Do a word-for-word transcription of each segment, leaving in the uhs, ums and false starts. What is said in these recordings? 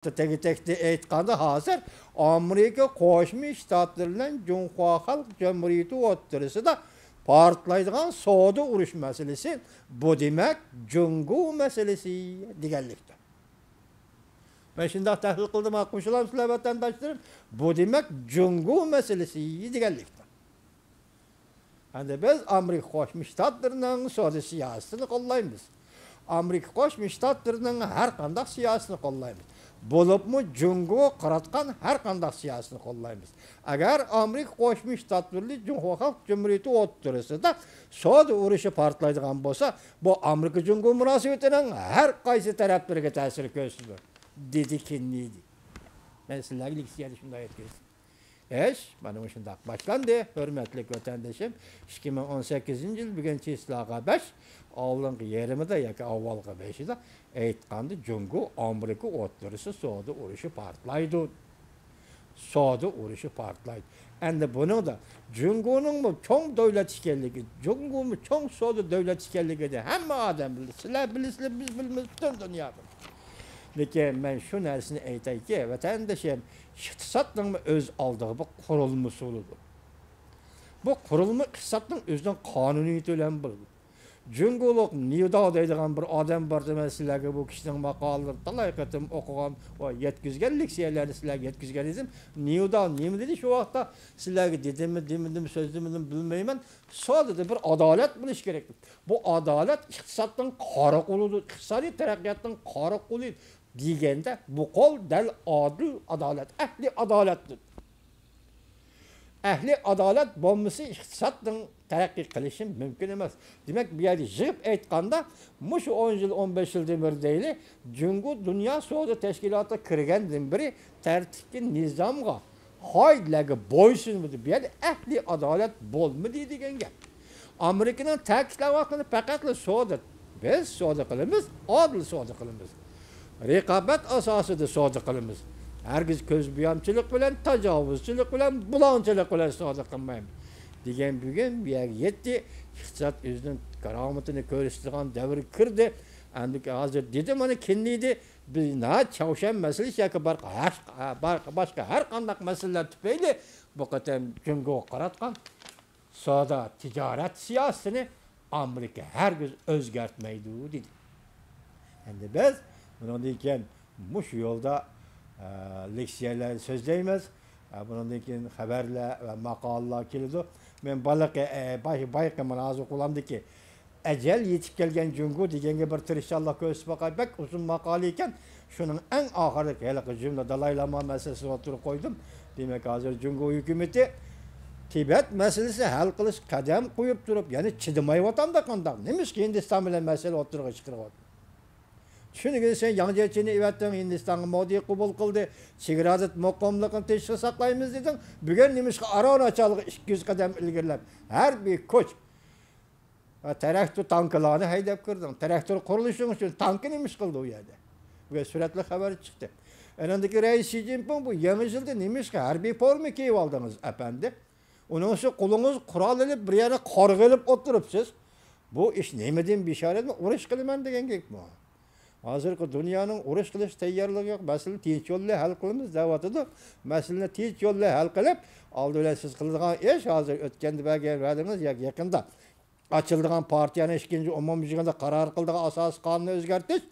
تەگە-تەكتە ئېيتقاندا، ھازىر ئامېرىكا قوشما شتاتلىرى بىلەن جۇڭخۇا خەلق جۇمھۇرىيىتى ئوتتۇرىسىدا پارتلايدىغان سودا ئۇرۇش مەسىلىسى، بۇ دېمەك جۇڭگو مەسىلىسى دېگەنلىكتۇر. مەن شۇنداق تەھلىل قىلدىم، قوشۇلامسىلەر ۋەتەنداشلىرىم؟ بۇ دېمەك جۇڭگو مەسىلىسى دېگەنلىكتۇر. ئەمدى بىز ئامېرىكا قوشما شتاتلىرىنىڭ سودا سىياسىتىنى قوللايمىز. ئامېرىكا قوشما شتاتلىرىنىڭ ھەر قانداق سىياسىتىنى قوللايمىز. بولۇپمۇ جۇڭگوغا قاراتقان ھەر قانداق سىياسىتىنى قوللايمىز. ئەگەر ئامېرىكا قوشما شتاتلىرى جۇڭخۇا خەلق جۇمھۇرىيىتى ئوتتۇرىسىدا سودا ئۇرۇشى پارتلايدىغان بولسا، بۇ ئامېرىكا جۇڭگو مۇناسىۋىتىنىڭ ھەر قايسى تەرەپلىرىگە تەسىر كۆرسىتىدۇ، دېدى كېننېدى. مەن سىلەرگە لېكسىيەنى شۇنداق يەتكۈزدۈم. ئىش مانا مۇشۇنداق باشلاندى، ھۆرمەتلىك ۋەتەندىشىم. ئىككى مىڭ ئون سەككىزىنچى يىل بۈگۈن چىسلاغا بەش، ئالدىنقى يېرىمىدا ياكى ئاۋۋالقى بەشىدە ئېيتقاندا، جۇڭگو ئامېرىكا ئوتتۇرىسى سودا ئۇرۇشى پارتلايدۇ. سودا ئۇرۇشى پارتلايدۇ. ئەمدى بۇنىڭدا جۇڭگونىڭمۇ چوڭ دۆلەت ئىكەنلىكى، جۇڭگومۇ چوڭ سودا دۆلەت ئىكەنلىكىنى ھەممە ئادەم بىلىدۇ. سىلەر بىلىسىلەر، بىز بىلىمىز، پۈتۈن دۇنيا بىلىدۇ. لېكىن مەن شۇ نەرسىنى ئېيتايكى، ۋەتەندىشىم، ئىقتىسادنىڭمۇ ئۆز ئالدىغا بىر قۇرۇلمىسى بولىدۇ. بۇ قۇرۇلما ئىقتىسادنىڭ ئۆزىنىڭ قانۇنىيىتى بىلەن بولىدۇ. جۇڭگولۇق نيۇداۋ دەيدىغان بىر ئادەم بار، مەن سىلەرگە بۇ كىشىنىڭ ماقالىلىرىنى تالاي قېتىم ئوقۇغان ۋە يەتكۈزگەن، لېكسىيەلەرنى سىلەرگە يەتكۈزگەن ئىدىم. نيۇداۋ نېمە دېدى شۇ ۋاقىتتا؟ سىلەرگە دېدىممۇ، دېمىدىممۇ، سۆزلىمىدىممۇ بىلمەيمەن. سودىدا بىر ئادالەت بولۇشى كېرەك. بۇ ئادالەت ئىقتىسادنىڭ قارا قولىدۇر، ئىقتىسادىي تەرەققىياتنىڭ قارا قولى دېگەندە، بۇ قول دەل ئادىل ئادالەت، ئەھلى ئادالەتتۇر. ئەھلى ئادالەت بولمىسا، ئىقتىسادنىڭ تەرەققىي قىلىشى مۇمكىن ئەمەس. دېمەك، بۇ يەردە يىغىپ ئېيتقاندا، مۇشۇ ئون يىل، ئون بەش يىلدىن بېرى دەيلى، جۇڭگو دۇنيا سودا تەشكىلاتىغا كىرگەندىن بېرى تەرتىپكە، نىزامغا، قائىدىلەرگە بويسۇنمىدى. بۇ يەردە ئەھلى ئادالەت بولمىدى دېگەن گەپ. ئامېرىكىنىڭ تەكىتلەۋاتقىنى پەقەتلا سودا. بىز سودا قىلىمىز، ئادىل سودا قىلىمىز. رىقابەت ئاساسىدا سودا قىلىمىز. ھەرگىز كۆز بويامچىلىق بىلەن، تاجاۋۇزچىلىق بىلەن، بۇلاڭچىلىق بىلەن سودا قىلمايمىز، دېگەن بۈگۈن بۇ يەرگە يەتتى. ئىقتىساد ئۆزىنىڭ كارامىتىنى كۆرسىتىدىغان دەۋرگە كىردى. ئەمدى ھازىر دېدى مانا كېننېدى، بىز نە چاۋشيەن مەسىلىسى ياكى بارقا ھەر، بار-، باشقا ھەر قانداق مەسىلىلەر تۈپەيلى بۇ قېتىم جۇڭگوغا قاراتقان سودا تىجارەت سىياسىتىنى ئامېرىكا ھەرگىز ئۆزگەرتمەيدۇ، دېدى. ئەمدى بىز بۇنىڭدىن كېيىن مۇشۇ يولدا، ئە، لېكسىيەلەر سۆزلەيمىز. ئە، بۇنىڭدىن كېيىن خەۋەرلەر ۋە ماقالىلەر كېلىدۇ. مەن بالىقى، ئە، باي-، بايىقى مانا ھازىر قولۇمدىكى ئەجەل يېتىپ كەلگەن جۇڭگو دېگەنگە بىر تىرىشچانلىق كۆرسىتىپ باقاي. بەك ئۇزۇن ماقالە ئىكەن. شۇنىڭ ئەڭ ئاخىرىدىكى ھېلىقى جۈملە دالاي لاما مەسىلىسىنى ئوتتۇرىغا قويدۇم. دېمەك، ھازىر جۇڭگو ھۆكۈمىتى تىبەت مەسىلىسى ھەل قىلىش قەدەم قويۇپ تۇرۇپ، يەنە چىدىمايۋاتامدا قانداق؟ نېمىشقا ھىندىستان بىلەن مەسىلە ئوتتۇرىغا چىقىرىۋاتىدۇ؟ چۈشىنىگىن، سەن ياڭ جيېچىنى ئېۋەتتىڭ، ھىندىستانغا مودى قوبۇل قىلدى، چېگرادىدا مۇقىملىقنى تېشىغا ساقلايمىز دېدىڭ. بۈگۈن نېمىشقا ئاراناچالىق ئىككى يۈز قەدەم ئىلگىرىلەپ، ھەربىي كوچ ۋە تراكتور، تانكىلارنى ھەيدەپ كىردىڭ؟ تراكتور قۇرۇلۇشىنىڭ ئۈچۈن تانكا نېمە ئىش قىلدى ئۇ يەردە؟ بۈگۈن سۈرەتلىك خەۋەر چىقتى. ئەنىڭدىكى رەئىس شى جىنپىڭ، بۇ يېڭى يىلدا نېمە ئىشقا ھەربىي فورما كىيىۋالدىڭىز، ئەپەندى؟ ئۇنىڭ ئۈچۈن قولىڭىز قورال ئېلىپ، بىر يەرنى قارىغا ئېلىپ ئولتۇرۇپسىز. بۇ ئىش نېمىدىن بېشارەتمۇ؟ ئۇرۇش قىلىمەن دېگەن گەپمۇ؟ ھازىرقى دۇنيانىڭ ئۇرۇش قىلىش تەييارلىقى يوق. مەسىلىنى تىنچ يول بىلەن ھەل قىلىمىز دەۋاتىدۇ. مەسىلىنى تىنچ يول بىلەن ھەل قىلىپ، ئالدى بىلەن سىز قىلىدىغان ئىش، ھازىر ئۆتكەندە بەرگەن ۋەدىڭىز ياكى يېقىندا ئاچىلىدىغان پارتىيەنىڭ ئىككىنچى ئومۇميىغىنىدا قارار قىلىدىغان ئاساسىي قانۇننى ئۆزگەرتىش،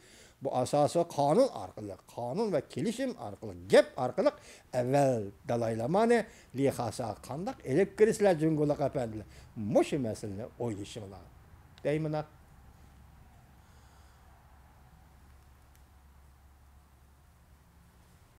بۇ ئاساسىي قانۇن ئارقىلىق، قانۇن ۋە كېلىشىم ئارقىلىق، گەپ ئارقىلىق ئەۋۋەل دالاي لامانى لى خاساغا قانداق ئېلىپ كىرىسىلەر جۇڭگولۇق ئەپەندىلەر؟ مۇشۇ مەسىلىنى ئويلىشىڭلار دەيمىنا.